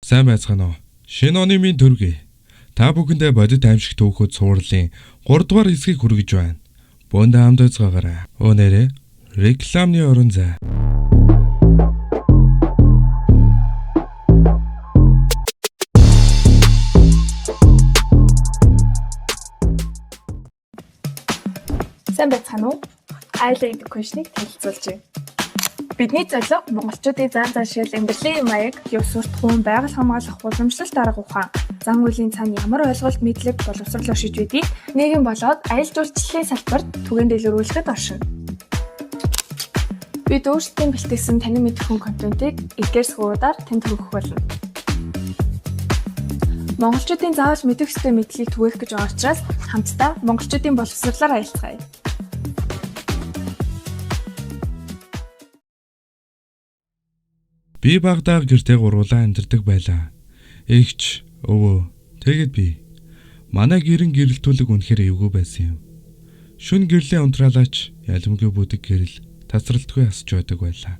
Сайн байцгаана уу? Шинэ оны минь төргий. Та бүхэндээ бодит аимшиг түүхүүд цувралын 3 дугаар хэсгийг хүргэж байна. Бөөндөө хамт байцгаагаарай. Өө нэрээ рекламны орон зай. Сайн байцгаана уу? Айла Education-ыг танилцуулж байна. Бидний зорилго монголчуудын зан заншил, амьдралын маяг, ёс суртахуун, байгаль хамгаалах, уламжлалт арга ухаан, зан үйлийн цаана ямар ойлголт, мэдлэг, боловсрол оршиж байдгийг нийгэм болоод аялал жуулчлалын салбарт түгээн дэлгэрүүлэхэд оршино. Бид өөрсдийн бэлтгэсэн танин мэдэх хүн контентыг эдгээр сувгуудаар танд хүргэх болно. Монголчуудын заавал мэдэх ёстой мэдлэгийг түгээх гэж байгаа учраас хамтдаа монголчуудын боловсролоор аялцгаая. Би багадаа гэртээ гурвуулаа амьдардаг байлаа. Эгч, өвөө, тэгэд би. Манай гэрэн гэрэлтүүлэг үнэхээр эвгүй байсан юм. Шүн гэрлээ унтраалаач ялимгүй бүдэг гэрэл тасралтгүй асч байдаг байлаа.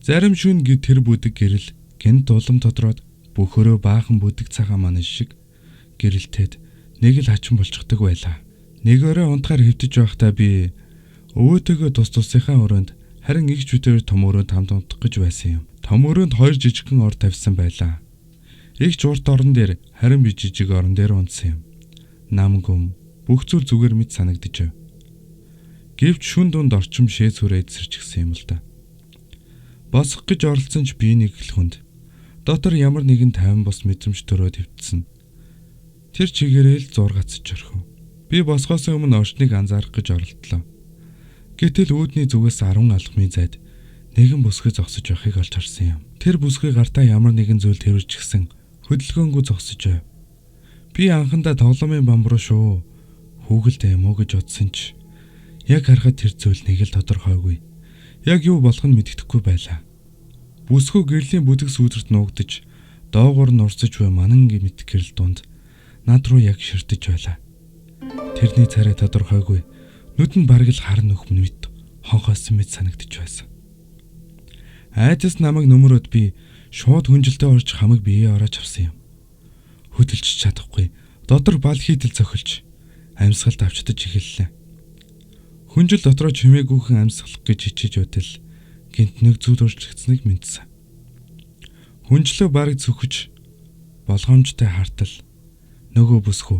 Зарим шүн тэр бүдэг гэрэл гэнт улам тодроод бүх өрөө баахан бүдэг цагаан манай шиг гэрэлтээд нэг л хачин болчихдог байлаа. Нэг өрөө унтахаар хэвтэж байхдаа би өвөөтэйгөө тус тусынхаа өрөөнд харин эгч бүдээр том өрөөнд хамт унтах гэж байсан юм. Том өрөөнд хоёр жижигхэн ор тавьсан байлаа. Эгч урт орон дээр харин би жижиг орон дээр унтсан юм. Нам гүм бүх зүйл зүгээр мэт санагдажээ. Гэвч шүн дунд орчим шээ сүрээд сэрчихсэн юм л да. Босох гэж оролцсон ч би нэг л хүнд дотор ямар нэгэн тайван бус мэдрэмж төрөөд хэвтсэн. Тэр чигээрээ л зур гацж орхив. Би босхоос өмнө орчныг анзаарах гэж оролдлоо. Гэтэл үүдний зүгээс 10 алхмын зайд нэгэн бүсгүй зогсож байхыг олж харсан юм. Тэр бүсгүй гартаа ямар нэгэн зүйл тэрвэрчихсэн хөдөлгөөнгүй зогсож байв. Би анхандаа тоглоомын бамб руу шүү хүүгэлтэй юм уу гэж бодсон ч яг харахад тэр зүйл нэг л тодорхойгүй. Яг юу болох нь мэддэхгүй байлаа. Бүсгүй гэрлийн бүдэг сүүдэрт нуугдаж доогуур нь урсаж буй манан мэт гэрэл дунд над руу яг ширтэж байлаа. Тэрний царай тодорхойгүй. Нүд нь бараг л хар нүх мэт хонхоосон мэт санагдаж байсан. Айдас намайг нөмрөөд би шууд хүнжилтээ орж хамаг биеэ ороож авсан юм. Хөдөлж чадахгүй. Дотор бал хийтэл зохилж амьсгалд авчдаж эхэллээ. Хүнжил дотроо чимээгүйхэн амьсгалах гэж хичээж байтал гинт нэг зүйл өөрчлөгдсөнийг мэдсэн. Хүнжлөө бараг цөхөж болгоомжтой хартал нөгөө бүсгүй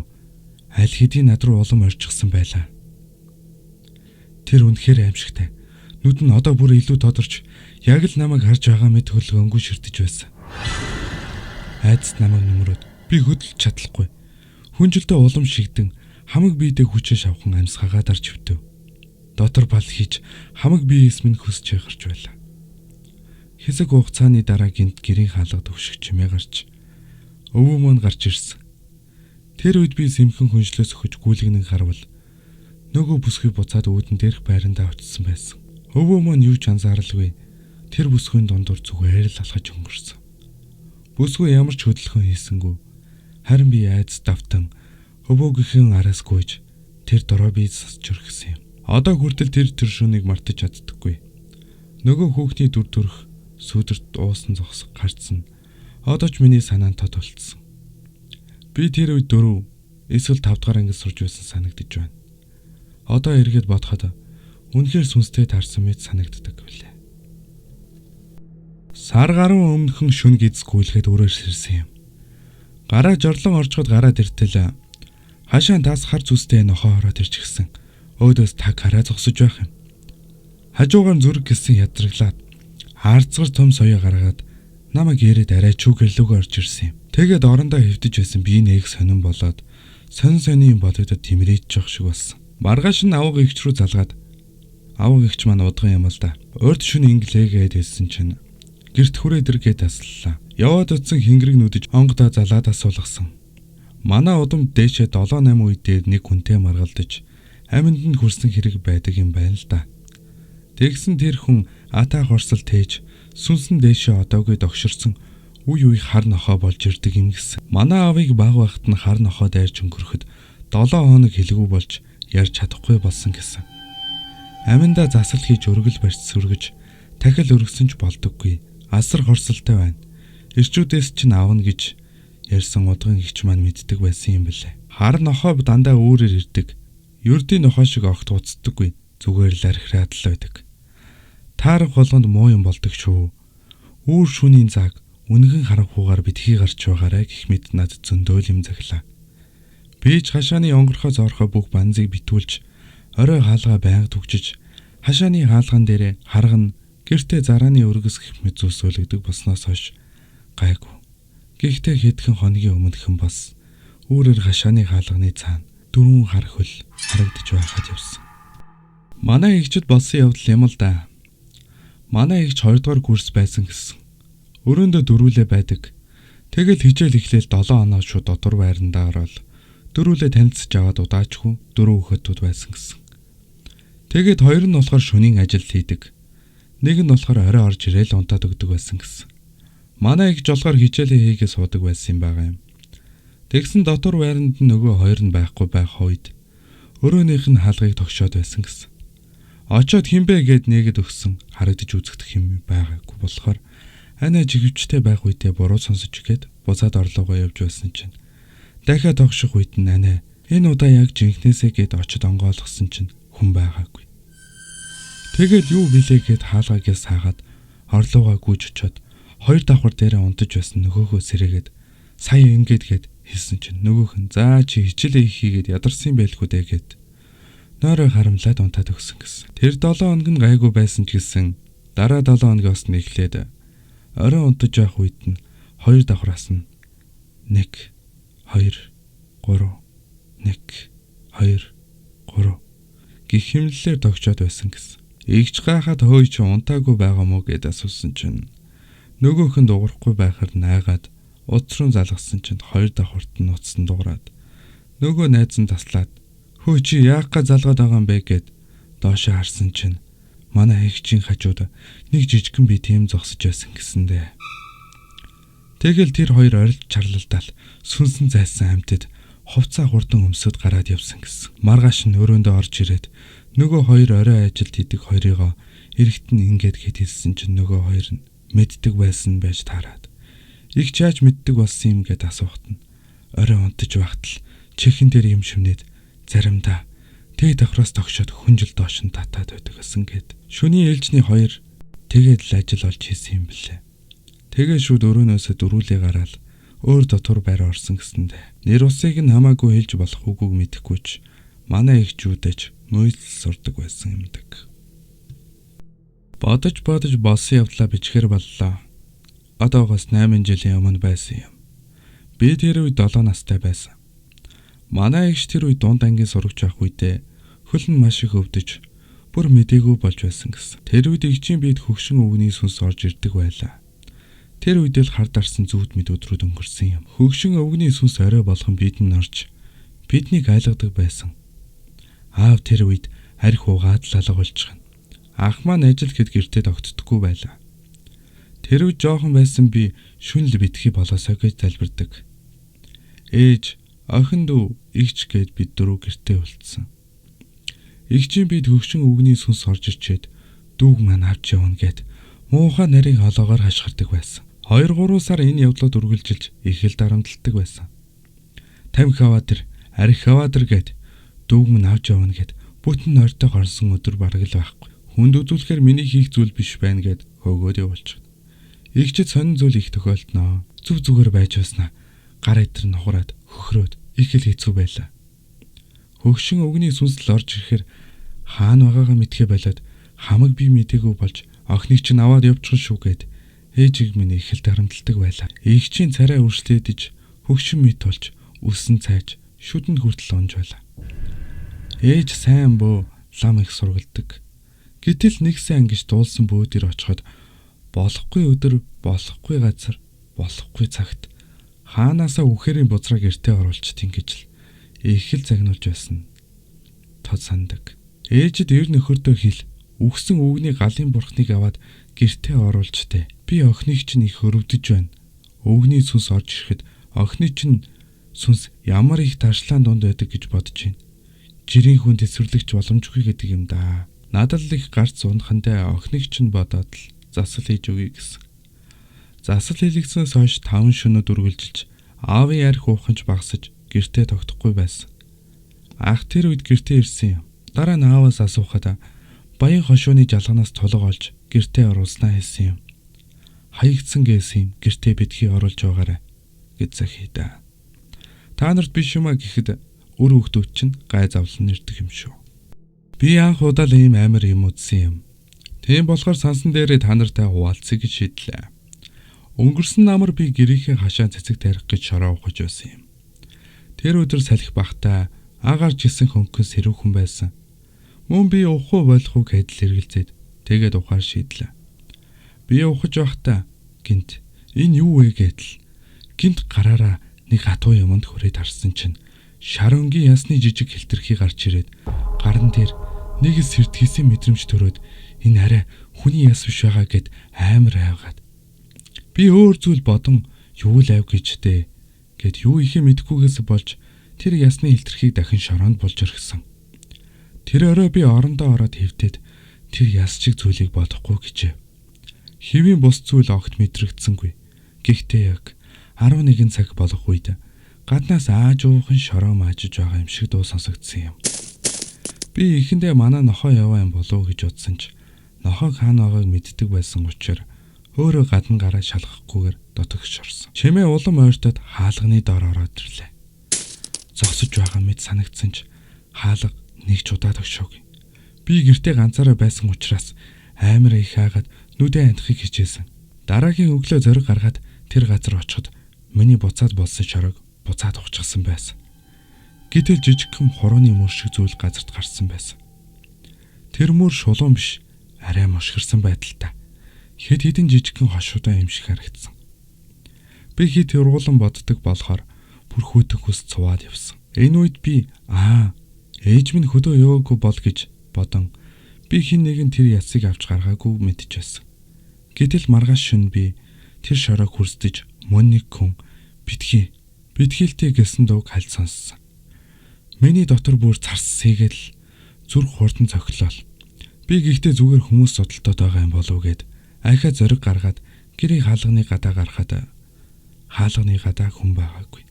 аль хэдийн над руу улам орчихсон байлаа. Тэр үнэхээр аимшигтай. Нүд нь одоо бүр илүү тодорч яг л намайг харж байгаа мэт хөлгөөнгүй ширтэж байсан. Айдас намайг нөмрөөд би хөдөлж чадлахгүй. Хүнжилдээ улам шигдэн хамаг биедээ хүчээ шавхан амьсгаагаа дарж өвтөв. Дотор бал хийж хамаг биеэс минь хөсч гарч байлаа. Хэсэг хугацааны дараа гинт гэрийн хаалга төвшиг чимээ гарч өвөө маань гарч ирсэн. Тэр үед би сэмхэн хүнжлөөс өхөж гүйлгэнэн харвал нөгөө бүсгүй буцаад үүдэн дээрх байрандаа очсон байсан. Өвөө маань юу ч анзааралгүй тэр бүсгүйн дундуур зүгээр л алхаж өнгөрсөн. Бүсгүй ямар ч хөдөлгөөн хийсэнгүй. Харин би айдас давтан өвөөгийнхэн араас гүйж тэр дорой би сасч өргөсөн юм. Одоо хүртэл тэр шөнийг мартаж чаддаггүй. Нөгөө хүүхний дүр төрх сүдэрт уусан зогсох гарцсан. Одоо ч миний санаанд тод болцсон. Би тэр үед 4 эсвэл 5 дугаар ангид сурж байсан санагдаж байна. Одоо эргээд бодоход үнэхээр сүнстэй таарсан мэт санагддаг билээ. Сар гаруй өмнөхөн шүн гиз гүйлгээд өрөөр сэрсэн юм. Гараа жорлон орчход гараад иртэл хашаа тас хар зүстэй нохоо ороод ирчихсэн. Өөдөөс таг хараа зогсож байх юм. Хажуугаар зүрх гэсэн ядраглаад хаарцгар том соёо гаргаад намайг ирээд арай чүү гэрлүүгөө орж ирсэн юм. Тэгээд орондоо хэвтэж байсан би нэг сонин болоод сонь сони юм бодогдод тэмрээч жоох шиг болсон. Маргааш нь авга эгч рүү залгаад авга эгч маань удган юм л да. Урд шүн инглээ гээд хэлсэн чинь гэрт хүрээд ир гээд таслалаа. Яваад утсан хингэрэг нүдэж онгодоо залаад асуулгасан. Манай удам дээшээ 7 8 үе дээр нэг хүнтэй маргалдаж аминд нь хүрсэн хэрэг байдаг юм байна л да. Тэгсэн тэр хүн ата хорсол тээж сүнсэн дээшээ одоогүй догширсон үе үе хар нохоо болж ирдэг юм гэсэн. Манай аавыг баг багт нь хар нохоо дайрч өнгөрөхөд 7 хоног хэлгүй болж ярьж чадахгүй болсон гэсэн. Аминдаа засал хийж өргөл барьц сүргэж дахил өргөсөн ч болдоггүй. Асар хорсолтой байна. Ирчүүдээс чинь авна гэж ярьсан удган эгч маань мэддэг байсан юм билээ. Хар нохой дандаа үүрээр ирдэг. Ердийн нохой шиг огт уцдаггүй. Зүгээр л архираад л байдаг. Таарах болгонд муу юм болдог шүү. Үүр шүнийн зааг үнэгэн харанхуугаар битгий гарч байгаарай гэх мэт над зөндөөл юм захилаа. Би ч хашааны онгорхой зорхой бүх банзыг битүүлж орой хаалгаа байнга түгжиж хашааны хаалган дээрээ харгана гэртээ зарааны өргөс гэх мэт зүйлс өлгдөг болсноос хойш гайгүй. Гэхдээ хэдхэн хоногийн өмнөхөн бас үүрээр хашааны хаалганы цаана дөрвөн хар хөл харагдаж байхад явсан. Манай эгчид болсон явдал юм л да. Манай эгч 2 дугаар курс байсан гэсэн. Өрөөндөө дөрвөлээ байдаг. Тэгэл хичээл эхлээл 7 оноо шууд дотор байрандаа ороод дөрвөлээ танилцж аваад удаачгүй дөрөв хөхөтүүд байсан гэсэн. Тэгээд хоёр нь болохоор шөнийн ажил хийдэг. Нэг нь болохоор орой орж ирээл унтаад өгдөг байсан гэсэн. Манай эгч болохоор хичээлээ хийгээ суудаг байсан юм байгаа юм. Тэгсэн дотор байранд нь нөгөө хоёр нь байхгүй байх үед өрөөнийх нь хаалгыг тогшоод байсан гэсэн. Очоод хинбэ гэд нэгэд өгсөн харагдаж үзэгдэх юм байгаагүй болохоор анаа жигэвчтэй байх үедээ буруу сонсож гээд буцаад орлогоо явж байсан чинь дахиад тогших үед нь анаа энэ удаа яг жинхнээсээ гэд очид онгойлгосон чинь хүн байгаагүй. Тэгэл юу билээ гэд хаалгаагаас саагаад орлогоо гүйж очоод хоёр давхар дээрээ унтаж байсан нөгөөхөө сэрээгээд сая ингээд гэд хэлсэн чинь нөгөөх нь заа чи хичээлээ хийгээд ядарсан байлгүй дээ гэд нойроо харамлаад унтаад өгсөн гэсэн. Тэр 7 хоног нь гайгүй байсан ч гэсэн дараа 7 хоногоос нь эхлээд орой унтаж явах үед нь хоёр давхраас нь 1 2 3 1 2 3 гэх хэмнэлээр тогшоод байсан гэсэн. Игч гайхаад хөөе чи унтаагүй байгаа мó гэд асуусан чинь нөгөөх нь дуурахгүй байхаар найгаад утас руу залгасан чинь хоёр давхарт нь утсан дуурайд нөгөө найз нь таслаад хөө чи яах га залгаад байгаа юм бэ гэд доошоо харсан чинь манай эгчийн хажууд нэг жижигхэн би тийм зогсож байсан гэсэндээ. Тэгэл тэр хоёр орилж чарлалдаал сүнсэн зайлсан амьтад хувцаа хурдан өмсөд гараад явсан гэсэн. Маргааш нь өрөөндөө орж ирээд нөгөө хоёр орой ажилд хийдэг хоёрыгоо эрэгт нь ингээд хэд хэлсэн чинь нөгөө хоёр нь мэддэг байсан байж таарад. Их чааж мэддэг болсон юм гэд асуухт нь орой унтаж байхад л чихэн дээр юм шивнээд заримдаа тэг давхраас тогшоод хүнжил доош нь татаад байдаг гэсэн гэд. Шөнийн ээлжний хоёр тэгээд л ажил олж хийсэн юм бэлээ. Тэгээ шүд өрөөнөөсөө дөрүүлээ гараал өөр дотор байр орсон гэсэндээ. Нэр усыг нь хамаагүй хэлж болох үгүйг мэдэхгүй ч манай эгчүүдэж муйлал сурдаг байсан юмдаг. Бодож бодож болсон явдлаа бичгээр боллоо. Одоогоос 8 жилийн өмнө байсан юм. Би тэр үед 7 настай байсан. Манай эгч тэр үед дунд ангийн сурагч байх үедээ хөл нь маш их өвдөж бүр мдээгүй болж байсан гэсэн. Тэр үед эгчийн биед хөгшин өвгөний сүнс орж ирдэг байлаа. Тэр үед л хар дарсан зүуд мэд өдрүүд өнгөрсөн юм. Хөгшин өвгөний сүнс орой болгон бидэнд орж биднийг айлгадаг байсан. Аав тэр үед арх угаад л алга болчихно. Ах маань ажил хэд гэртээ тогтдоггүй байлаа. Тэр үед жоохон байсан би шүн л битгий болоосой гэж залбирдаг. Ээж, охин дүү, эгч гээд бид дөрөв гэртээ үлдсэн. Эгчийн бид хөгшин өвгөний сүнс орж ирчээд дүүг маань авч явна гэд муухай нарийн холоогоор хашгирдаг байсан. 2-3 сар энэ явдлууд үргэлжилж их л дарамталдаг байсан. Тамхи аваад тэр, арх аваад тэр гэд дүүг минь авч явна гэд бүтэн нойртой горсон өдөр бараг л байхгүй. Хүнд үзүүлэхээр миний хийх зүйл биш байна гэд хөөгөөд явуулчихна. Эгчид сонин зүйл их тохиолдноо. Зүв зүгээр байж байснаа гар идэр нухраад хөхрөөд их л хэцүү байлаа. Хөгшин өвгөний сүнсэл орж ирэхээр хаана байгаагаа мэдхээ болоод хамаг би мдээгүй болж охиныг чинь аваад явчихсан шүү гэд ээжийг минь их л дарамталдаг байлаа. Эгчийн царай өршлөөдөж хөгшин мэт болж үсэн цайж шүдэнд хүртэл унж байлаа. Ээж сайн бөө лам их сургалдаг. Гэтэл нэг сайн гэж дуулсан бөөдөр очиход болохгүй өдөр, болохгүй газар, болохгүй цагт ханаасаа үхэрийн бузраа гэртээ оруулчихтiin гэж л их л загнуулж байсан. Тод сандаг. Ээжид ер нөхөртөө хэл үхсэн өвгний галын бурхныг аваад гэртээ оруулж тэ. Би охиныг чинь их хөрөвдөж байна. Өвгний сүнс орж ирэхэд охины чинь сүнс ямар их ташлаан дунд байдаг гэж бодож байна. Жирийн хүн тэсвэрлэгч боломжгүй гэдэг юм да. Надад л их гарц унахандаа охиныг чинь бодоод л засал хийж өгье гэсэн. Засал хийлгэснээс хойш 5 шөнөд үргэлжилж аавын арх ууханч багсаж гэртээ тогтохгүй байсан. Ах тэр үед гэртээ ирсэн юм. Дараа нь ааваас асуухад баян хошууны жалганаас тулга олж гэртээ оруулснаа хэлсэн юм. Хаягдсан гэсэн юм гэртээ битгий оруулж байгаарай гэж захийда. Та нарт биш юм а гэхэд үр хүүхдүүд чинь гай завлан ирдэг юм шүү. Би анх удаа л ийм амар юм үзсэн юм. Тийм болохоор сансан дээрээ та нартай хуваалцъя гэж шийдлээ. Өнгөрсөн намар би гэрийнхээ хашаа цэцэг тарих гэж шороо ухаж байсан юм. Тэр өдөр салхи бахтай агаар жисэн хөнгөн сэрүүхэн байсан. Мөн би уух уу болох уу гэдэл эргэлзээд тэгээд ухаар шийдлээ. Би ухаж байхдаа гинт энэ юу вэ гэдэл гинт гараараа нэг хатуу юмд хүрээд харсан чинь шар өнгийн ясны жижиг хилтерхий гарч ирээд гаран дээр нэг л сэртгэсэн мэдрэмж төрөөд энэ арай хүний яс биш байгаа гэд амар айгаад. Би өөр зүйл бодон юу л ав гэж дээ гэд юу ихэ мэдхгүйгээс болж тэр ясны хилтерхийг дахин шороонд булж орхисон. Тэр орой би орондоо ороод хэвтээд тэр яс чиг зүйлийг бодохгүй гэжээ. Хэвийн бус зүйл огт мэдрэгдсэнгүй. Гэхдээ яг 11 цаг болох үед гаднаас ааж уухан шороо маажиж байгаа юм шиг дуу сонсогдсон юм. Би эхэндээ манай нохоо яваа юм болов уу гэж бодсон ч нохоог хаана байгааг мэддэг байсан учраас өөрөө гадна гараа шалгахгүйгээр дотогш орсон. Чимээ улам ойртоод хаалганы дор ороод ирлээ. Зогсож байгаа мэт санагдсан ч хаалга нэг ч удаа тогшоогүй. Би гэртээ ганцаараа байсан учраас амар их хаагаад нүдээ антахыг хичээсэн. Дараагийн өглөө зориг гаргаад тэр газар очиход миний буцаад болсон шороог буцаад ухчихсан байсан. Гэтэл жижигхэн хурууны мөр шиг зүйл газарт гарсан байсан. Тэр мөр шулуун биш, арай мушгирсан байдалтай. Хэд хэдэн жижигхэн хошуудаа юм шиг харагдсан. Би хэд ургуулan боддог болохоор бүр хөтөн хүс цуваад явсан. Энэ үед би ээж минь хөдөө яваагүй бол гэж бодон би хин нэгэн тэр ясыг авч гаргаагүй мэдчихсэн. Гэтэл маргааш шөнө би тэр шороог хүрстэж мөн нэг хүн битгий битгийлтэй гэсэн дууг хальт сонссон. Миний дотор бүр царс сээгээл зүрх хурдан цохилол. Би гэхдээ зүгээр хүмүүс судалтад байгаа юм болов гэд айхаа зориг гаргаад гэрийн хаалганы гадаа гарахад хаалганы гадаа хүн байгаагүй.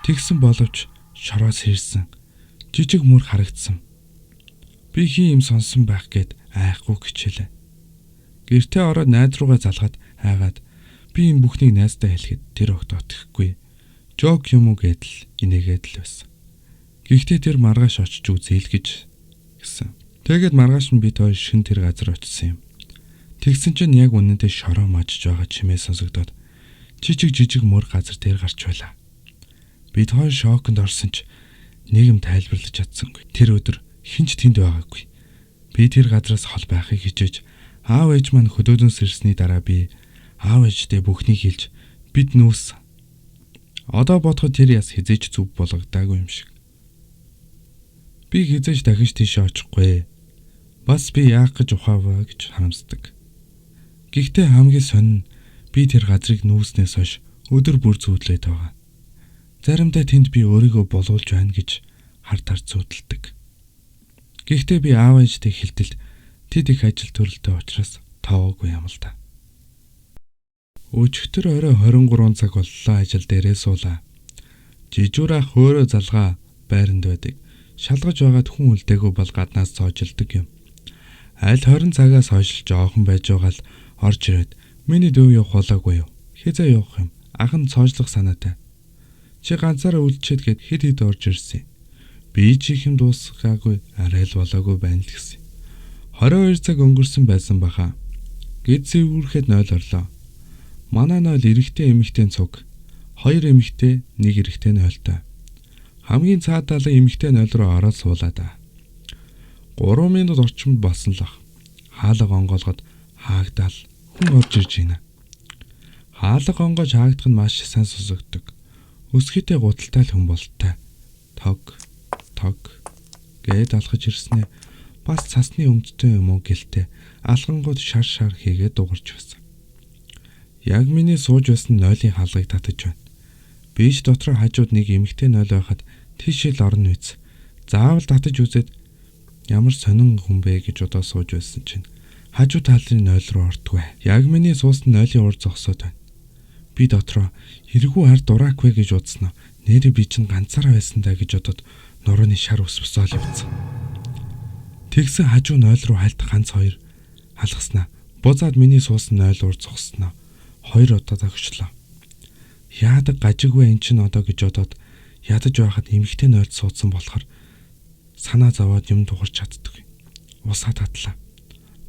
Тэгсэн боловч шороос хэрсэн жижиг мөр харагдсан. Би хин юм сонсон байх гэд айхгүй хичээлээ. Гэртээ ороод найз руугаа залгаад хайгаад би энэ бүхнийг найздаа хэлэхэд тэр огт отохгүй. Жок юм уу гэдэл инээгээд л байсан. Гэхдээ тэр маргааш очиж үзье л гэж гэсэн. Тэгээд маргааш нь бид хоёр шин тэр газар очисон юм. Тэгсэн чинь яг үнэндээ шороо мажиж байгаа чимээ сонсогдоод жижиг жижиг мөр газар дээр гарч байлаа. Бид хоёр шоконд орсон ч нэг юм тайлбарлаж чадсангүй. Тэр өдөр хэн ч тэнд байгаагүй. Би тэр газраас хол байхыг хичээж аав ээж маань хөдөөнөөс ирсний дараа би аав ээждээ бүхнийг хэлж бид нүүсэн. Одоо бодоход тэр яс хизээж зүв болгодаагүй юм шиг. Би хизээж дахиж тийшээ очихгүй. Бас би яах гэж ухааваа гэж харамсдаг. Гэхдээ хамгийн сонин би тэр газрыг нүүснээс хойш өдөр бүр зүүдлээд байгаа. Заримдаа тэнд би өөрийгөө болуулж байна гэж хар тар зүүдэлдэг. Гэхдээ би аав ээжтэй хэлтэл тэд их ажил төрөлтэй учраас тоогоогүй юм л да. Өчигдөр орой 23 цаг боллоо ажил дээрээ суулаа. Жижүүр ах өөрөө залгаа байранд байдаг. Шалгаж байгаад хүн үлдээгүй бол гаднаас цоожилдог юм. Аль 20 цагаас хойш л жоохон байж байгаа л орж ирээд миний дүү явах болоогүй юу? Хизээ явах юм? Ах нь цоожлох санаатай. Чи ганцаараа үлдчихэд гэд хэд хэд орж ирсэн. Би чи их юм дуусгаагүй арай л болоогүй байна л гэсэн. 22 цаг өнгөрсөн байсан баха. Гэд зэвүүрэхэд 0 орлоо. Манай 0 эрэгтэй эмэгтэй цуг. 2 эмэгтэй, 1 эрэгтэй 0-тай. Хамгийн цаадаалan эмэгтэй 0 руу ороод суулаа да. 3 минут орчимд болсон л ах. Хаалга онгоолгоод хаагдаал хүн орж ирж байна. Хаалга онгоож хаагдах нь маш сайн сонсогддог. Өсгийтэй гуталтай л хүн болтой. Тог тог гээд алхаж ирснээ бас цасны өмдтэй юм уу гэлтэй алхангууд шар шар хийгээд дуурч байсан. Яг миний сууж байсан нойлын хаалгыг татаж байна. Би ч дотроо хажууд нэг эмэгтэй нойл байхад тийшээ л орно үз. Заавал татаж үзээд ямар сонин хүн бэ гэж одоо сууж байсан чинь Хажуу талын 0 руу ордгүй. Яг миний суусан 0-ын урд зогсоод байна. Би дотроо хэргүү ард дураак вэ гэж бодсноо. Нэрээ би чинь ганцаараа байсан даа гэж бодоод нурууны шар ус босоол явцсан. Тэгсэн хажуу 0 руу хальт ганц хоёр алгаснаа. Буцаад миний суусан 0 урд зогссноо. Хоёр удаа тагшлаа. Яадаг гажиггүй эн чинь одоо гэж бодоод ядаж байхад эмэгтэй 0 суудсан болохоор санаа зовоод юм дуурч чаддаггүй. Усаа татлаа.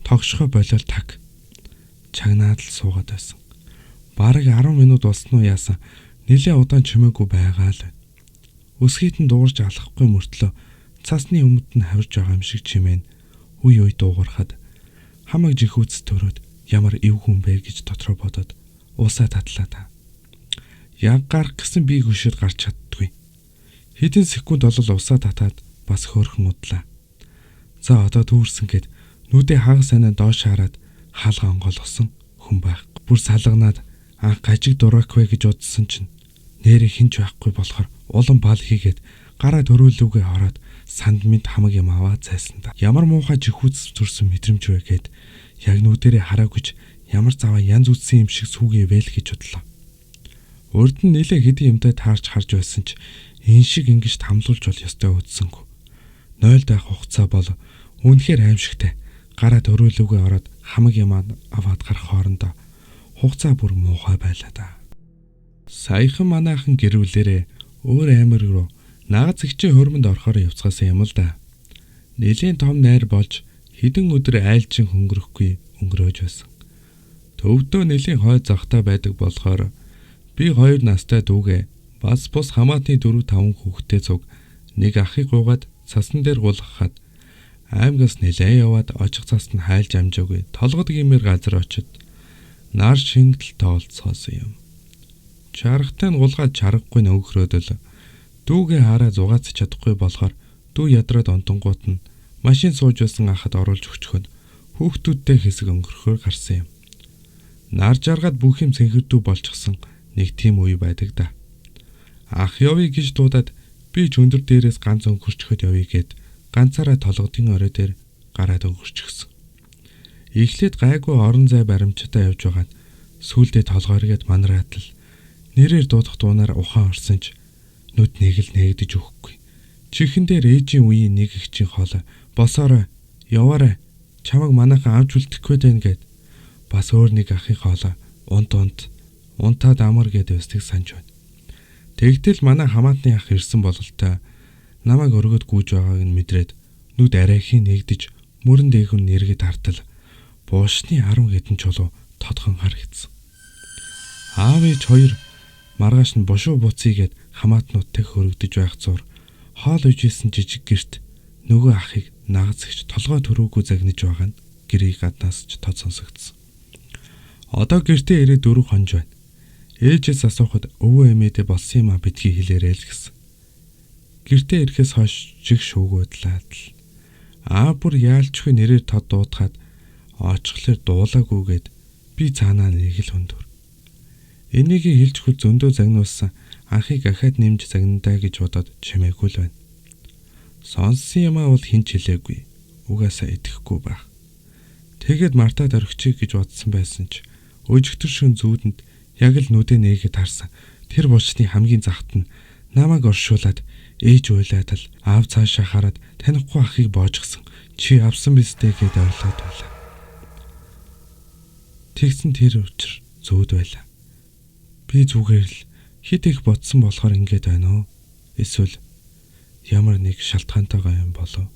Тогшхоо болиол таг. Чагнаад л суугаад байсан. Бараг 10 минут болсон уу яасан. Нилээ удаан чимээгүй байгаа л. Өсгийт нь дуурж алахгүй мөртлөө цасны өмд нь хавирж байгаа юм шиг чимээ нь үе үе дуугархад хамаг жихүүц төрөөд ямар эв хүн бэ гэж дотроо бодоод уусаа татлаа та. Яг гарах гэсэн би хөшөөд гарч чаддгүй. Хэдэн секунд болол усаа татаад бас хөөрхөн удлаа. За одоо түүрсэн гэд нүдээ хагас санаа доош хараад хаалга онгойлгосон хүн байхгүй. Бүр салганаад анх гажиг дураак вэ гэж бодсон чинь нэрээ хинч байхгүй болохоор улам бал хийгээд гараа төрүүлүүгээ ороод санд мэд хамаг юм аваад зайсан да. Ямар муухай жихүүц төрсөн мэдрэмж вэ гэд яг нүдэрээ хараагүйч ямар заваа янз үтсэн юм шиг сүгээ вэл гэж бодлоо. Урд нь нилээ хэдэн юмтай таарч харж байсан ч энэ шиг ингэж тамлуулж бол ёстой үдсэнгүй. 0 байх хугацаа бол үнэхээр аимшигтай. Гараа төрүүлүүгээ ороод хамаг юм аваад гарах хоорондоо хугацаа бүр муухай байлаа да. Саяхан манайхан гэрүүлээрээ өөр аймаг руу нагаз зэгчийн хөрмөнд орохоор явцгаасан юм л да. Нэлийн том найр болж хэдэн өдөр айлчин хөнгөрөхгүй өнгөрөөж байсан. Төвдөө нэлийн хой завхтай байдаг болохоор би 2 настай дүүгээ бас бус хамаатны 4 5 хүүхэдтэй цуг нэг ахыг гуйгаад цасан дээр гулгахад аймгаас нэлээ яваад очих цаст нь хайлж амжаагүй толгод гимээр газар очид нар шингэл тоолцоосон юм. Чаргатай нь гулгаад чаргагүй нөгөхрөөдөл дүүгээ хараа зугаацч чадахгүй болохоор дүү ядраад онтонгууд нь машин сууж байсан ахад оруулж өгчхөд хүүхдүүдтэй хэсэг өнгөрөхөөр гарсан юм. Нар жаргаад бүх юм цэнхэрдүү болчихсон нэг тийм үе байдаг да. Ах явъя гэж дуудаад би ч өндөр дээрээс ганц өнгөрчхөд явъя гэд ганцаараа толгодын орой дээр гараад өнгөрчихсөн. Эхлээд гайгүй орон зай баримтчтай явж байгаад сүүлдээ толгой эргээд манраатал нэрээр дуудах дуунаар ухаан орсон ч нүд нэг л нээгдэж өгөхгүй. Чихэн дээр ээжийн үеийн нэг эгчийн хоолой босоорой яваарай чамайг манайхан авч үлдэхгүй дэн гэд бас өөр нэг ахын хоолой унт унт унтаад амар гэд байсныг санаж байна. Тэгтэл манай хамаатны ах ирсэн бололтой намайг өргөд гүйж байгааг нь мэдрээд нүд арайхийн нээгдэж мөрөн дээгүн нэргээд хартал буушны 10 хэдэн чулуу тодхон харагдсан. Аав ээж хоёр маргааш нь бушуу буцъя гэд хамаатнуудтай хөрөгдөж байх зур хоол уйжсэн жижиг гэрт нөгөө ахыг нагаз гिच толгой төрөөгүй загнаж байгаа нь гэрийг гаднаас ч тод сонсогдсон. Одоо гэртээ ирээд 4 хонж байна. Ээжээс асуухад өвөө эмээдээ болсон юм а битгий хэлээрэй л гэсэн. Гэртээ ирэхээс хойш жиг шүүгүүдлээд л аа бүр яалчгүй нэрээр тод дуудахад очихлоор дуулаагүйгээд би цаанаа нэг л хүндүр. Энийг хэлж хөл зөндөө загнуулсан анхыг ахаад нэмж загнадаа гэж бодоод чимээгүй л байна. Сонссон юмаа бол хэн ч хэлээгүй. Угаасаа идэхгүй байх. Тэгээд мартаад орхичих гэж бодсон байсан ч өжигтэр шөн зүүдэнд яг л нүдэ нээгээд харсан. Тэр булчны хамгийн захт нь намайг оршуулад ээж уйлаад л аав цаашаа хараад танихгүй ахыг боожгсон. Чи авсан биз дээ гэд ойлоод байлаа. Тэгсэн тэр учир зүүд байлаа. Би зүгээр л хит их бодсон болохоор ингэж байна уу? Эсвэл ямар нэг шалтгаантайгаа юм болов?